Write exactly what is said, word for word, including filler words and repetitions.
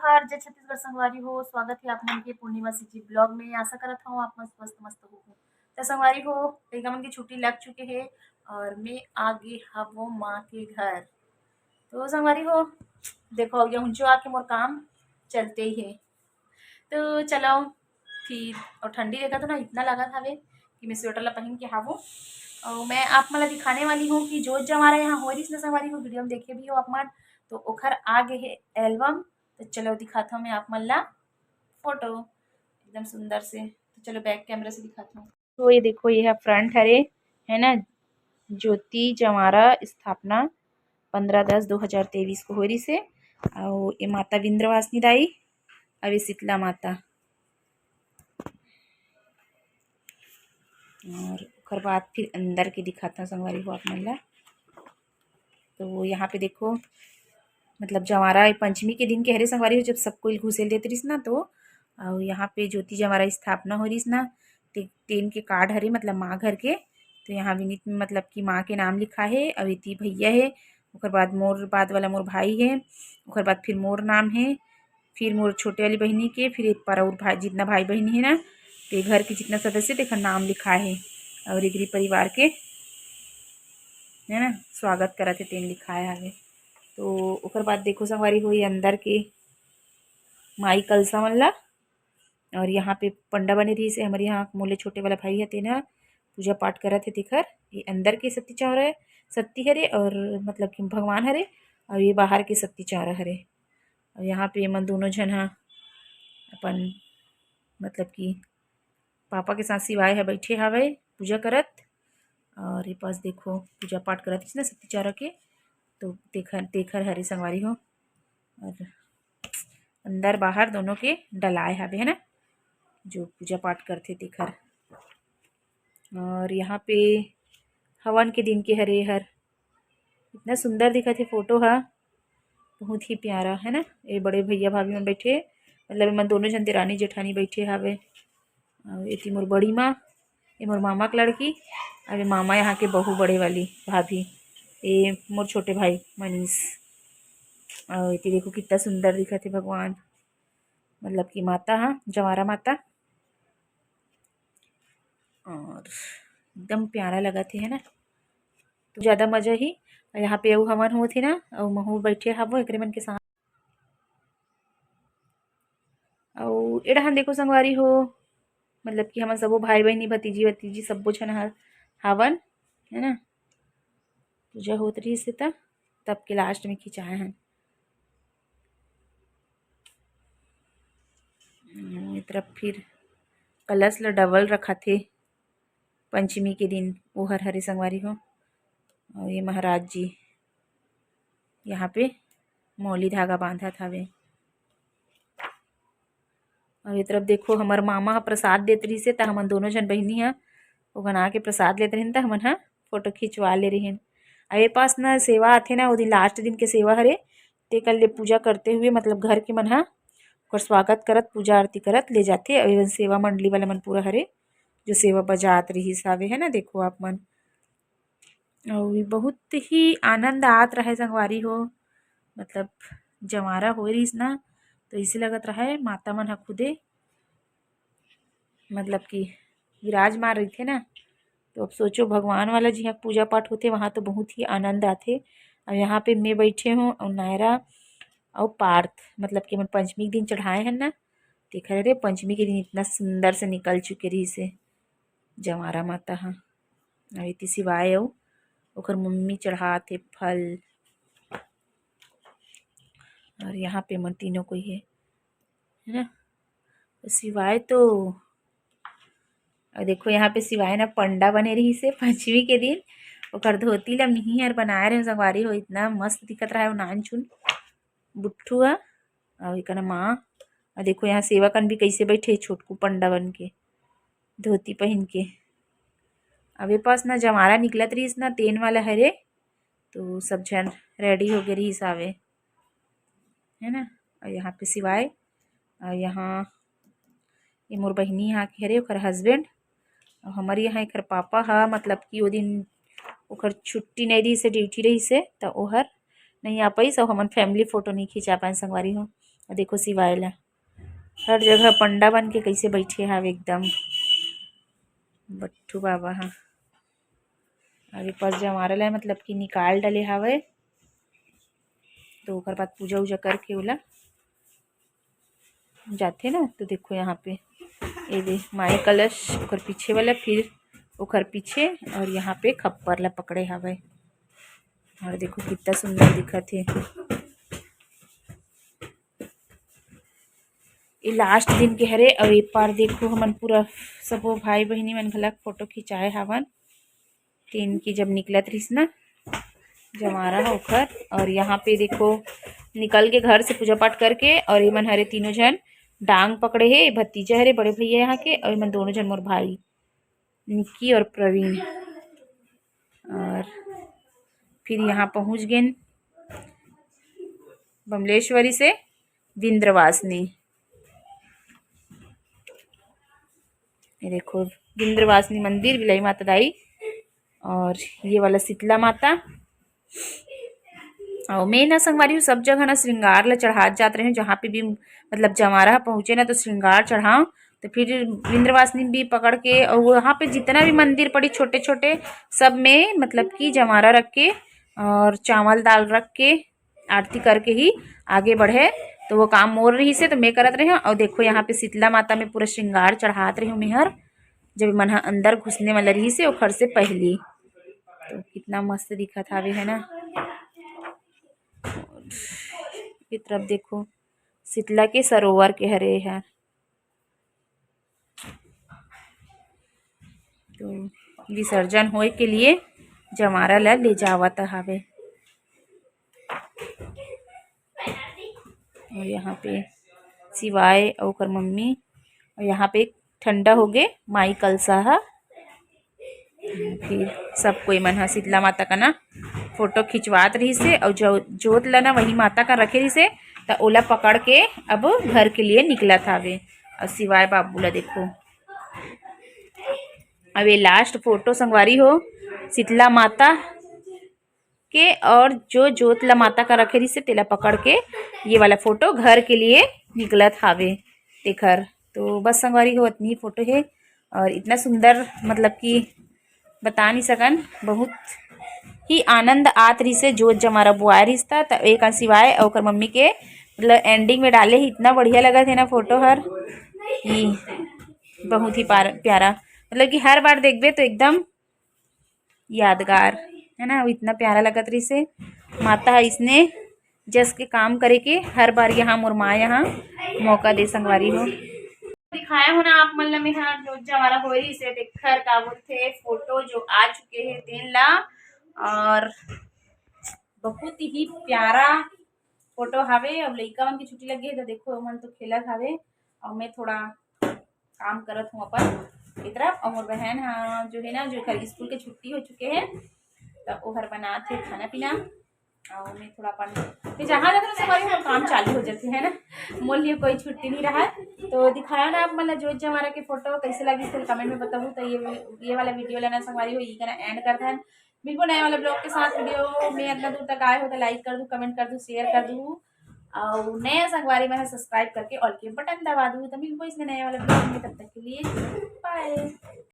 हर जय छत्तीसगढ़ संगवारी हो, स्वागत हे आप मन के पूर्णिमा CG vlog में। आशा करत हूँ आप मन स्वस्थ मस्त हो। तो संगवारी हो, लइका मन के छुट्टी लग चुके हे और मैं आ गे हवो माँ के घर। तो संगवारी हो, देखो, अब ये हुंचो आके मोर काम चलते ही है। तो चलो फिर, और ठंडी देखा तो ना इतना लगत हवे कि मैं स्वेटर ला पहन के हावो। और मैं आप मन ला दिखाने वाली हूँ कि जोत जंवारा यहाँ हो रहिस ना संगवारी हो, वीडियो में देखे भी हो आप मन, तो ओखर आ गे हे एल्बम। तो चलो दिखात हूँ मैं आप मन ला फोटो एकदम सुंदर से। तो चलो बैक कैमरा से दिखात हूँ। तो ये देखो, ये है फ्रंट हरे, है ना, ज्योति जंवारा स्थापना पंद्रह दस दो हज़ार तेईस को हो रहिस हे। अउ ये माता विंध्यवासिनी दाई, अउ ये शीतला माता। और ओकर बाद फिर अंदर के दिखाता संगवारी हो आप मन ला। तो यहाँ पे देखो, मतलब जंवारा पंचमी के दिन के हरे संगवारी हो, जब सब कोई घुसेल देत रहिस ना, तो अउ यहाँ पे ज्योति जंवारा स्थापना हो रहिस ना, ते-, तेन के कार्ड हरे, मतलब माँ घर के। तो यहाँ विनीत में मतलब कि माँ के नाम लिखा हे, अउ एती भैया हे, ओकर बाद मोर बाद वाला मोर भाई हे, ओकर बाद फिर मोर नाम हे, फिर मोर छोटे वाली बहिनी के, फिर एक पर और भाई, जितना भाई बहिनी हे ना, ते घर के जितना सदस्य, तेकर नाम लिखा हे, और एगरी परिवार के, है ना, स्वागत करत हे, तेन लिखाए हवे। तो ओकर बाद देखो संगवारी हो, ये अंदर के माई कलसा मन ला, और यहाँ पे पंडा बने रहिस हे, हमर यहाँ मोले छोटे वाला भाई हे, तेन ह पूजा पाठ करत हे, तेखर ये अंदर के सत्ती चौरा, सत्ती हरे, और मतलब कि भगवान हरे, और ये बाहर के सत्ती चौरा हरे। और यहाँ पे एमन दोनों झन ह अपन, मतलब कि पापा के साथ शिवाय ह बैठे हवे पूजा करत, और ये पास देखो पूजा पाठ करत रहिस ना सत्ती चौरा के, तो तेखर, तेखर हरे संगवारी हो। और अंदर बाहर दोनों के डलाए हवे, है ना, जो पूजा पाठ करथे तेखर। और यहाँ पे हवन के दिन के हरे हर, इतना सुंदर दिखत हे फोटो हा, बहुत ही प्यारा, है ना। ये बड़े भैया भाभी मन बैठे, मतलब एमन दोनों झन देरानी जेठानी बैठे हवे। और एती मोर बड़ी माँ, ये मोर मामा के लड़की, अउ ये मामा यहाँ के बहू बड़े वाली भाभी, ये मोर छोटे भाई मनीष। और एती देखो कितना सुंदर दिखत हे भगवान, मतलब कि माता हा, जंवारा माता, और एकदम प्यारा लगत हे, है ना। तो ज़्यादा मजा ही। और यहाँ पे अउ हवन होत हे ना, अउ महू बैठे हवो एकरे मन के साथ। अउ ए डहान देखो संगवारी हो, मतलब कि हमन सबो भाई बहिनी, भतीजी भतीजी सब्बो झन ह-, हावन, है ना। पूजा होत रहिस हे त तब के लास्ट में खिंचाए हन। अउ ए तरफ फिर कलश ल डबल रखाथे पंचमी के दिन, ओहर हरे संगवारी हो। अउ ये महाराज जी यहाँ पे मौली धागा बांधत हवे। अउ ये तरफ देखो, हमर मामा ह प्रसाद देत रहिस हे, त हमन दोनों झन बहिनी ह ओगन आके प्रसाद लेत रहिन, त हमन ह फोटो खिंचवा ले रहिन। अउ ये पास न सेवा आथे ना, ओ दिन लास्ट दिन के सेवा हरे, तेकर ले पूजा करते हुए, मतलब घर के मन ह ओकर स्वागत करत, पूजा आरती करत ले जाथे। अउ एमन सेवा मंडली वाला मन पूरा हरे, जो सेवा बजात रहिस हावे, है ना, देखो आप मन। अउ ये बहुत ही आनंद आत रहे संगवारी हो, मतलब जंवारा होए रहिस ना, तो इसे लगत रहे माता मन ह खुदे, मतलब कि विराजमान रहिथे ना। तो अब सोचो, भगवान वाला जिहाँ पूजा पाठ होथे, वहाँ तो बहुत ही आनंद आथे। अउ यहाँ पे मैं बैठे हूँ अउ नायरा अउ पार्थ, मतलब कि हमन पंचमी के दिन चढ़ाए हन ना, तेखर रे पंचमी के दिन इतना सुंदर से निकल चुके रहिस हे जंवारा माता ह। अउ एती शिवाय अउ ओकर मम्मी चढ़ात हे फल। अउ यहाँ पे मन तीनों कोई हे, है ना। शिवाय तो, अउ देखो यहाँ पे शिवाय ना पंडा बने रहिस हे पंचमी के दिन, ओकर धोती ला मिही हर बनाए रहे संगवारी हो, इतना मस्त दिखत रहा है वो नानचुन बुट्ठू ह। अउ एकन माँ, अउ देखो यहाँ सेवा कन भी कैसे बैठे हे छोटकू पंडा बन के, धोती पहन के। अब ए पास ना जंवारा निकलत रहिस ना, तेन वाला हरे, तो सब झन रेडी होगे रहिस हावे, है ना। अउ यहाँ पे शिवाय, अउ यहाँ ये मोर बहिनी यहाँ के हरे, ओकर हस्बैंड, अउ हमर यहाँ एकर पापा ह, मतलब कि ओ दिन ओकर छुट्टी नइ रहिस हे, ड्यूटी रहिस हे, त ओहर नइ आ पाइस, अउ हमन फैमिली फोटो नइ खिंचा पाएन संगवारी हो। अउ देखो शिवाय ला, हर जगह पंडा बन के कइसे बइठे हावे एकदम बट्ठू बाबा ह। अउ ए पास जंवारा ला मतलब कि निकाल डाले हावय, तो ओकर बाद पूजा उजा करके ओला जाथे ना। तो देखो यहाँ पे ये दे माई कलश, ओकर पीछे वाला, फिर ओकर पीछे, अउ यहाँ पे खप्पर ला पकड़े हावय। अउ देखो कितना सुंदर दिखत हे। ये लास्ट दिन के हरे, अउ ए पार देखो हमन पूरा सबो भाई बहिनी मन घलक फोटो खिंचाए हावन। तीन की जब निकलत रहिस ना जंवारा ह ओखर, अउ यहाँ पे देखो निकल के घर से पूजा पाठ करके, अउ एमन हरे तीनों झन डांग पकड़े हे। भतीजा हरे बड़े भैया यहाँ के, अउ एमन दोनों झन मोर भाई निक्की अउ प्रवीण। अउ फिर यहाँ पहुँच गेन बमलेश्वरी से विंध्यवासिनी। ये देखो विंध्यवासिनी मंदिर, बिलाई माता दाई, अउ ये वाला शीतला माता। अउ मैं ना संगवारी हो, सब जगह ना श्रृंगार ला चढ़ात जात रहे हूँ, जहाँ पे भी मतलब जंवारा पहुँचे ना तो श्रृंगार चढ़ाओ। तो फिर विंध्यवासिनी भी पकड़ के, अउ वहाँ पे जितना भी मंदिर पड़ी छोटे छोटे, सब में मतलब कि जंवारा रख के अउ चावल दाल रख के आरती करके ही आगे बढ़े। तो वो काम मोर रहिस हे, तो मैं करत रहे हूँ। अउ देखो यहाँ पे शीतला माता में पूरा श्रृंगार चढ़ात रहे हूँ मेहर, जब मन ह अंदर घुसने वाला रहिस हे ओखर से पहली। तो कितना मस्त दिखत हावे, है ना। ये तरफ देखो शीतला के सरोवर के हरे है। तो विसर्जन होए के लिए जंवारा ला ले जावत हावे। अउ यहाँ पे शिवाय अउ ओकर मम्मी, अउ यहाँ पे ठंडा होगे माई कलसा ह। फिर सब कोई मन ह शीतला माता का ना फोटो खिंचवात रहिस हे, अउ जो जोत ला ना वही माता का रखे रहिस हे, त ओला पकड़ के अब घर के लिए निकलत हावे। अउ शिवाय बाबू ला देखो, अब ये लास्ट फोटो संगवारी हो शीतला माता के, अउ जो जोत ला माता का रखे रहिस हे तेला पकड़ के ये वाला फोटो घर के लिए निकलत हावे तेखर। तो बस संगवारी हो, अतनी ही फोटो हे अउ इतना सुंदर, मतलब कि बता नहीं सकन, बहुत ही आनंद आत रहिस हे। जोत जंवारा बोआए रहिस त, त एक शिवाय अउ ओकर मम्मी के मतलब एंडिंग में डाले ही, इतना बढ़िया लगत हे ना फोटो हर, कि बहुत ही पार-, प्यारा, मतलब कि हर बार देखबे तो एकदम यादगार, है ना। इतना प्यारा लगत रहिस हे। माता ह इसने जस के काम करे के हर बार यहाँ मोर माँ यहाँ मौका दे संगवारी हो। दिखाया हो ना आप मन ला, मेहर जोत जंवारा होए रहिस हे, तेखर का बोलथे फोटो जो आ चुके हे तेन ला, अउ बहुत ही प्यारा फोटो हावे। अब लइका मन के छुट्टी लगे हे तो देखो ओमन तो खेलत हावे, अउ मैं थोड़ा काम करत हूँ अपन इतरा, अउ मोर बहन हा जो है ना, जो घर स्कूल के छुट्टी हो चुके हे, तो ओहर बनात हे खाना पीना, अउ मैं थोड़ा अपन, फिर जहाँ जाते ना संगवारी हो काम चालू हो जाते है ना, मोर लिए कोई छुट्टी नहीं रहा। तो दिखाया ना आप मन ला जोत जंवारा के फोटो कैसे लगिस तेला कमेंट में बताबू। तो ये ये वाला वीडियो ला ना संगवारी हो ये करा एंड करत हन, मिलबो नया वाला ब्लॉग के साथ। वीडियो में इतना दूर तक आए हो तो लाइक कर दू, कमेंट कर दू, शेयर कर दू, अउ नया संगवारी मन सब्सक्राइब करके ऑल के बटन दबा दू। तो मिलबो इसमें नया वाला ब्लॉग में, तब तक के लिए बाय।